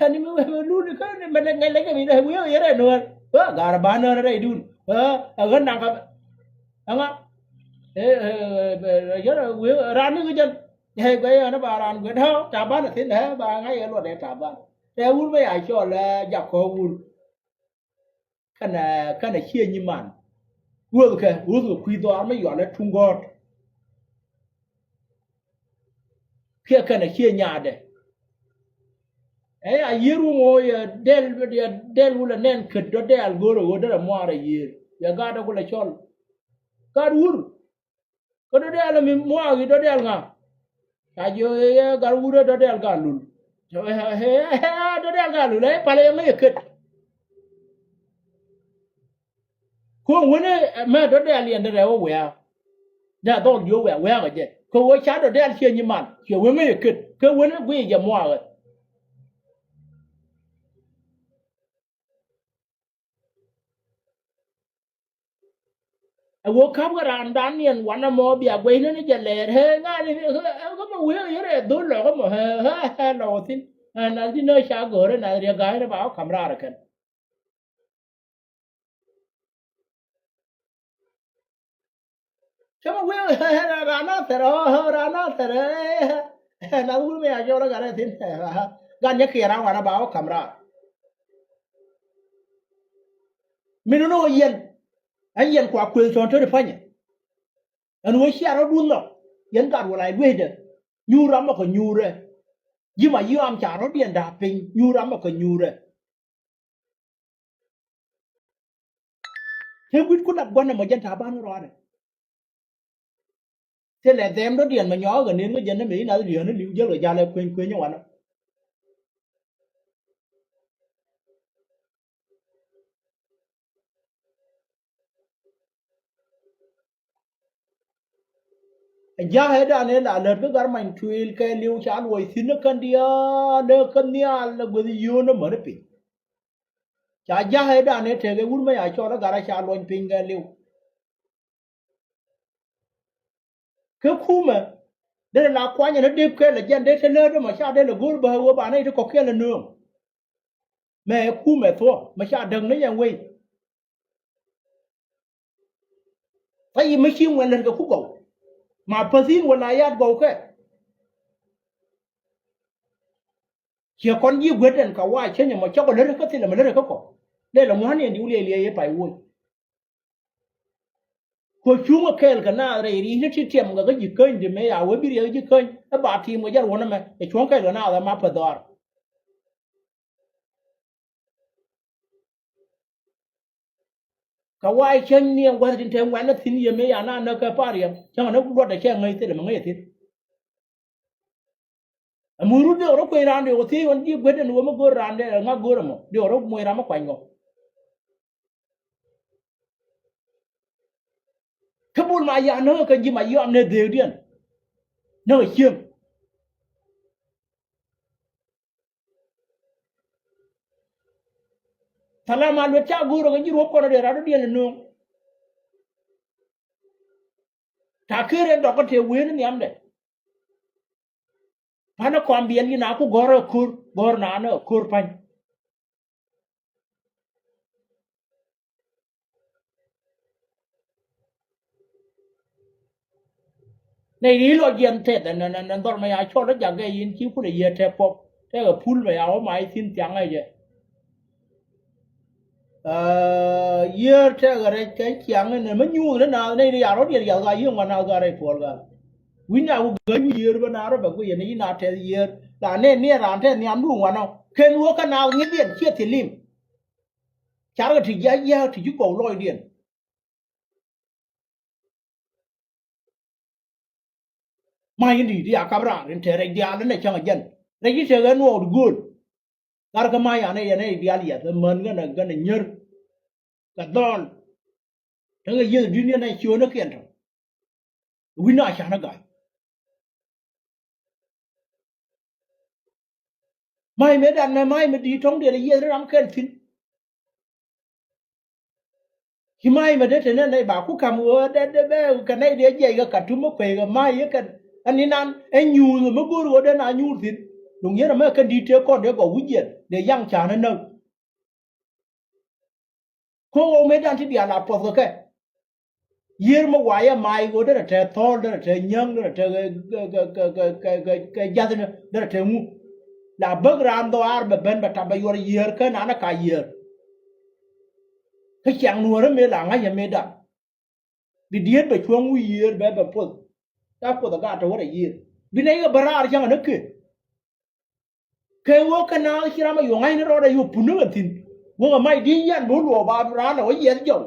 Ɛn mi wee mi luni kä ni mɛ lɛ ŋɛl lɛ kɛ mi lɛ wee yɛrɛ nuɔr. Wa gar ba nɔr rɛy dun. Ɛ ɣän naŋ kä ɛŋa. Ɛ ɛ yɛrɛ wee ran ni kä jɛn. Ɛ guɛ yɛn ba ran guɛ dä ta ban thin ɛ ba ŋa yɛ luɔt ɛ ta ban. Tɛ wur bä ya cɔl ɛ jak kɔ wur. Kɛnɛ kɛnɛ ciɛ nyiman. Wuoth kɛ wuoth kɛ kui̱ dhɔaar mi yual ɛ tuŋ gɔ̱ɔ̱t. Kiɛ kɛnɛ ciɛ nyaadɛ. Ɛ a yiër wä ŋo̱o̱ yɛ dɛl yɛ dɛl wulɛ nɛn kät dɔ̱dɛɛl go̱o̱r ɛ ɣöö derɛ muaar ɛ yiër yɛ gaat ɛ kulɛ cɔl. Gaat wur. Kä dɔ̱dɛɛl mi muaak i̱ dɔ̱dɛɛl ŋa? Ca jiök i̱ ɛ gat wurä dɔ̱dɛɛl gat lul. Dɔ̱dɛɛl gat lul ɛ palɛ yɛ ŋäc ɛ ket. Ko̱o̱ŋ wänä mɛ dɔ̱dɛɛl yɛn dee rɛw ɛ wɛ̈ɛ̈. Dee a dhɔl jiök wɛ̈ɛ̈ wɛ̈ɛ̈ kɛ jɛ kɛ ɣöö ca dɔ̱dɛɛl ciɛ nyiman ciɛ wee ŋäc ɛ ket kä wänä guic jɛ muaak ɛ. Ɛ wä ka̱p kɛ raandan niɛn wanɛ mɔ bia guɛcnä ni jɛ lɛɛr ɣee ŋa̱n i̱ ɣee ɣee kä mɔ wee ɣee rɛ dhol lɔkä mɔ ɣee ɣee ɣee lɔkä thi̱n. Ɛ nath di nä ca gɔ̱rä nath riɛ ga̱a̱c rɛ ba wä ka̱m raar kɛn. Cä mɛ wee ran a thɛr, ran a thɛr. Na wur mi a jɔl gat ɛ thin. Gat nyɛ kiɛ ran wan a ba wä kam ran. Min ni wä yɛn. Ɛ yɛn kua kueth tɔn te di panyɛ. Ɛn wä cia rɔ dun nhɔk. Yɛn gat wä la i̱ guecdɛ. Nyuur ram mɔ kɛ nyuurɛ. Ji̱ ma yiɔam ca rɔ̱diɛn da̱a̱p piny. Nyuur ram mɔ kɛ nyuurɛ. Cä gui̱t ku lap gua̱n ɛmɔ jɛn ta̱a̱ ban rɔɔdɛ. Thilɛ dhɛm dɔ̱diɛn mɛ nyɔɔk kɛ nen kä jɛn ni mi inath diööni li̱w jäl kɛ jalɛ kueny kueny wanɔ. Ɛ ja̱a̱k ɛ dan ɛ la lät kä gar many tuil kɛ li̱w ca luɔc thi̱n kä diaal ɛ kä nhial ɛ gueth yio̱o̱n ɛ mäni piny. Ca ja̱a̱k ɛ dan ɛ tëk ɛ wur mɛ ya cɔl ɛ gar ɛ ca luɔny piny kɛ li̱w. Kä kumɛ dee la kuany ɛn ɛ dep kɛl ɛ jɛn dee te lät ɛ mɛ ca dee lɛ go̱o̱r bä ɛ wee ba nɛy ti kɔ̱kiɛn lɛ nööŋ. Mɛ ɛ kumɛ thuɔ̱k mɛ ca däk ni yɛn wei. Kä yi mi ci ŋuɛn lät kɛ ku gɔw. Ma päth in wä la yat gɔw kɛ. Ciɛ kɔn ji̱ guet ɛn ka wa cä nyɛ mɔ cä kɔ lät kä thilɛ mɛ lät kä kɔ. Lɛ lɛ ŋuan yɛn di wä liɛy liɛy yɛ pay woc. Kɔ cuŋ ɛ kɛɛl kɛ naath rɛy ri̱c ni ti tiɛm kɛ kä ji̱ käny di mëë ya wee bi riɛk ji̱ käny ɛ ba tiim kɛ jɛ ruɔ̱n ɛmɛ ɛ cuɔ̱ŋ kɛɛl kɛ naath ɛ ma päth dhɔaar. Kä wa̱a̱ cäny ni ɛn gua̱th tin te ŋuɛ̈tnä thi̱n yɛ mëë ya na näk kɛ par yɛ cäŋ näk luɔt ɛ cɛ ŋäc thilɛ mɛ ŋäc ɛ thi̱n. Ɛ muc rut diɔk rɔ kueny raan diɔk thiec ɣän ji̱ guet ɛn ɣöö mi go̱r raan dee ŋa̱k go̱r ɛmɔ diɔk rɔ muc ram mi kuany ŋɔ. Kä bul ma ya näk kɛ ji̱ ma yɔam nɛ dhëëkdiɛn näk ɛ cieŋ. Thalam a luet ca go̱o̱r ɛ kɛ ji̱ ruɔ̱p kɔn ɛ dee rat dɔ̱diɛn ɛ nööŋ. Ta̱a̱ ker ɛn dɔk kä tëë wee ni nhiamdɛ. Pa̱n ɛ kɔam biɛl yi̱n a ku gɔ̱r ɛ ko̱r gɔ̱r naan ɛ ko̱r pa̱ny. Nɛ ri lɔ jiɛn thɛth ɛn ɛn ɛn dhɔr mɛ ya cɔl ɛ jak ɛ yin ci kun ɛ yiee tɛk pɔp tɛk ɛ pul mɛ ya wä ma i̱ thi̱n thiaŋ ɛ jɛ. Yier tɛk rɛc kɛ ciaŋ ni mɛ nyuuth ni naath nɛy ni ya rɔ̱diɛn yath ka yiëë ŋuan naath ka rɛc puɔl ka. Wi̱n na wä gäny wi̱i̱ yier bä na rɔ bɛ guiyɛ ni yi na tɛth yier la nɛn ni raan tɛth nhiam du ŋuan ɔ kɛn wä kä naath ŋi̱thdiɛn ciɛ thilim. Carkɛ ti jiac jiaak ti ji̱ gɔw lɔcdiɛn. Ma̱c in di̱i̱t ya kap raar in te rɛc diaal in ɛ cäŋ ɛ jɛn rɛc in te ɣän nuɔɔk di gööl. Lar kä ma̱c an ɛ yɛn ɛ diaal yɛth ɛ män gän ɛ gän ɛ nyär. Kɛ dhɔl. Täŋ ɛ yieth dunia nɛ ciöön ɛ kiɛn tɔ̱. Wi̱n na can ɛ ga̱a̱c. Ma̱c mëë dan nɛ ma̱c mi di̱i̱t tɔ̱ŋ diɛn ɛ yieth ri ram kɛl thi̱n. Ci ma̱a̱c mɛ dee te nɛn nɛy ba ku ka̱m ɣöö dee dee bɛ kɛ nɛy dee jiɛc kɛ Katum mi kueec kɛ ma̱a̱c yɛ kɛn. Ɛn inan ɛ nyuuth mi go̱o̱r ɣöö dee na nyuur thi̱n. Luŋ yɛn ɛmɛ kɛn di̱t tëë kɔn dee gɔw wi̱c jiɛn dee yaŋ ca̱a̱n ɛ näk. Ko̱ ɣɔw mëëdan ti diaal a puɔth kɛ kɛ. Yiër mi wayɛ mac ɣöö derɛ tɛ thɔɔl derɛ tɛ nyäŋ derɛ tɛ kɛ jathni derɛ tɛ ŋu. La bäk raan dhɔaar bɛ ben bɛ tap bɛ yuɔr yiër kä nanä ka yiër. Kä ciaŋ nuɔ̱ɔ̱rä mëë la ŋa̱cä mëëdan. Bi diet bɛ cuɔ̱ŋ wi̱i̱ yiër bɛ bɛ puɔth. Ca puɔth ɛ gaat tɛ wä rɛ yiër bi nɛy kɛ bä raar cäŋ ɛ näk kiɛ. Kɛ ɣöö kɛ naath ci ram ɛ yuɔ̱ŋ ŋa̱cni rɔɔdɛ yop pun ni ɣän thi̱n. Wäŋɛ mac di̱i̱n yan bi wä luɔɔk ba raan ɛ wä yiɛth jɔw.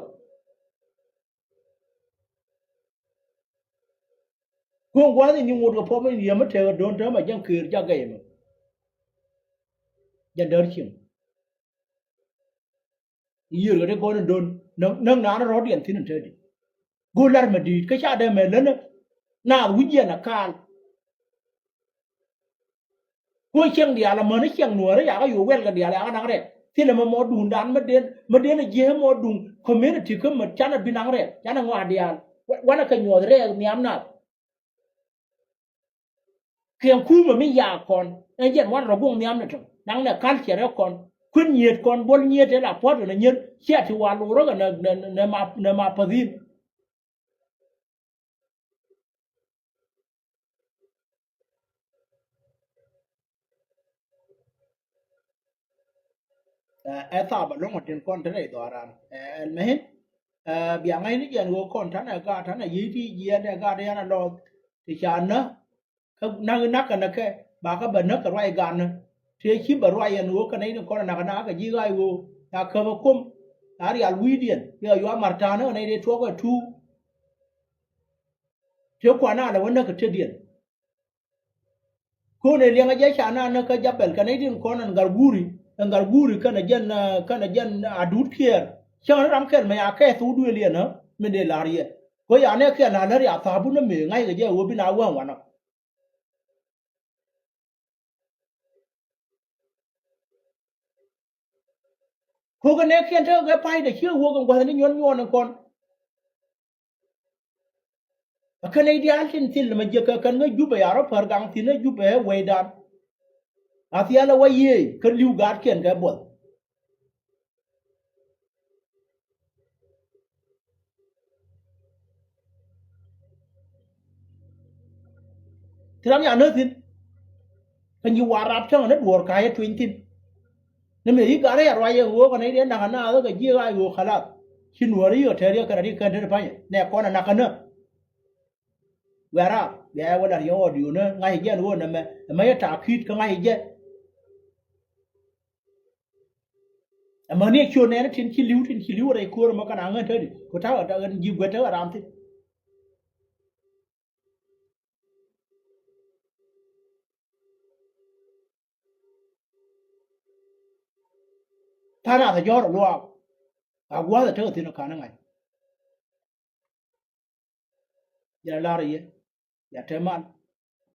Kuɔ̱ŋ gua̱a̱th in ci ŋot kɛ puɔ̱p in yiem mi tëëk ɛ do̱n täämɛ jɛn këër jak gɛy ɛmɛ. Jɛn däär cieŋ. Yiër kɛ ti gɔn in do̱n näk naan rɔ̱diɛn thi̱n in te di. Go̱o̱r lar mɛ di̱i̱t kä ca dee mɛ länä. Naath wi̱c yɛn ɛ kaal. Kuɔ cieŋ diaal amäni cieŋ nuɔ̱ɔ̱ri yakä yo̱o̱ wɛl kɛ diaal yakä naŋ rɛk. Thilɛ mɛ mɔ duundan mɛ den mɛ den ji̱ mɔ duun community kä mɛ canɛ bi naŋ rɛk canɛ ŋɔak diaal. Wanɛ kɛ nyuɔth rɛɛk nhiam nath. Kiɛn kumɛ mi yaak kɔn ɛn jɛn wanɛ rɔ guŋ nhiam ni tɔ naŋ nɛ culture ɛ kɔn. Kuän nyiet kɔn buɔl nyiet ɛ la puɔ̱t kɛ nɛ nyiet cia ti wa lorä kɛ nɛ nɛ nɛ ma nɛ ma päthin. Ɛ, ɛ thap alɔŋ tin kɔn te rɛy dhɔaran. Ɛ, ɛl mɛhin. Ɛ, bia ŋa̱cni jɛn ɣöö kɔn tanɛ gaat tanɛ yiey ti jiɛɛn ɛ gaat yɛn a lɔɔth. Ti ca nä. Kä nak nak kɛ nä kɛ ba kä bɛ näk kɛ ruac gatnä. Tëë ci bɛ ruac ɛn ɣöö kɛ nɛy tin kɔn ɛ nak kɛ nak kɛ ji̱ ɣaac ɣöö ya käp ɛ kuom. Ya rial wi̱i̱diɛn. Yɛ yua marta̱a̱nä kɛ nɛy ti tuɔk ɛ tuuk. Tëë kuan a lɛ wä näk kɛ tetdiɛn. Ko̱n ɛ liɛŋɛ jɛ ca naan ni kä Jabɛl kɛnɛ itin kɔn ɛn Garguri, ɛn Garguri kɛnɛ jɛn, ɛ, kɛnɛ jɛn Adut Kiɛɛr. Cäŋ ni ram kɛl mɛ ya kɛ thok duëël yɛn ɛ min dee la̱r yɛ. Kɛ ya nɛ kɛl la̱r lär ya tha̱a̱p wun ɛ mëë ŋa̱ckɛ jɛ ɣöö bi na wäŋ wanɔ. Kokɛ nɛ kiɛn tekɛ kɛ pa̱cdɛ ciɛ wok ɛn gua̱thni nyuɔn nyuɔn ɛn kɔn. Ɛ kɛn nɛy diaal tin thil mɛ jiäk kɛ kɛn ŋäc Jubɛ ya rɔ pär gaŋ thi̱n ɛ Jubɛ ɛ wecdan. A thialɛ wä yiëë kä li̱w gaatkiɛn kɛ buɔth. Ti ram ya nä thi̱n. Kä nyi war rap cäŋ ni duɔ̱ɔ̱r ka̱yä tueny thi̱n. Ni mëë yi gat rɛy a ruac yɛ ɣöö kɛ nɛy diɛ nakä naath kä jiɛ ɣaac ɣöö kalath. Ci nuɔ̱ɔ̱r yi ɣä tɛr yɛ kɛn a ri kɛn te ti pa̱nyɛ nɛ kɔn a nakä nä. Wɛ̈t raar bia yɛ wä lat yɛ ɣɔɔdion ni ŋa̱c jɛ ni ɣöö nɛmɛ ɛmɛ yɛ ta̱a̱ ki̱i̱t kä ŋa̱c jɛ. Ɛmɛ ni ɛ ciö nɛɛni tin ci li̱w tin ci li̱w rɛy köör ɛmɔ kɛn a ŋän tätdi ku ta̱a̱ ɣän ji̱ guɛt te ɣä ram thi̱n. Tha̱a̱ŋ nath ɛ jɔ̱ɔ̱r ɛ luaak. A gua̱a̱th ɛ tekɛ thi̱n ɛ ka̱n ɛ ŋa̱c. Jɛn a la̱r ɛ yɛ ya te mal.